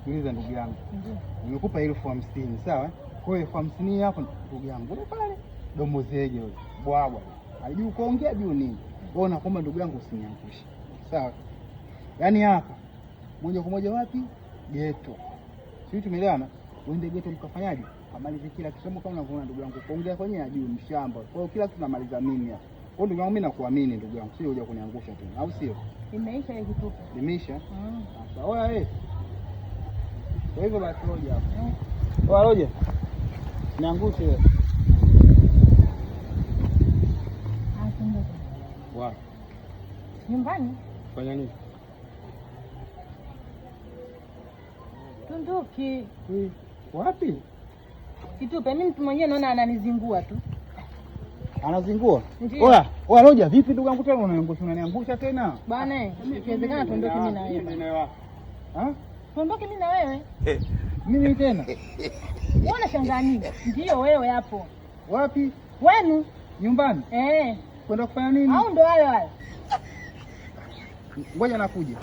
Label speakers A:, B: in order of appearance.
A: Sikiliza ndugu yangu. Nimekupa 50,000, sawa? Kwa hiyo 50,000 hapo ndugu yangu. Ule pale domo zege yule. Bwabwa. Hajui kuongea juu nini. Wewe nakuomba ndugu yangu usiniangushe. Sawa? Yaani hapa moja kwa moja wapi? Geto. Sisi tumeelewana? Uende geto mkafanyaje? Kamalize kila kisomo kama unavyoona ndugu yangu. Kuongea kwenye ajui mshamba. Kwa hiyo kila kitu namaliza mimi hapa. Kwa hiyo ndugu yangu mimi nakuamini ndugu yangu. Sio huja kuniangusha tena, au sio?
B: Imeisha hiyo kitupa.
A: Imeisha?
B: Mm.
A: Sasa oya wewe. Kwa hivyo basi roja hapo. Oya roja. Niangushe wewe.
B: Ah, tuondoke.
A: Wapi?
B: Nyumbani.
A: Fanya nini?
B: Tunduki.
A: Wapi?
B: Kitupe, mimi mtu mwenyewe naona ananizingua tu.
A: Anazingua?
B: Ndiyo.
A: Oya, oya Roja, vipi ndugu yangu tena unaniangusha unaniangusha tena?
B: Bwana, ikiwezekana tuondoke mimi na wewe.
A: Ha?
B: Tuondoke mimi na wewe.
A: Mimi tena?
B: Wewe unashangaa nini? Ndio wewe hapo.
A: Wapi?
B: Wenu?
A: Nyumbani?
B: Eh.
A: Kwenda kufanya nini?
B: Au ndo wale wale?
A: Ngoja nakuja.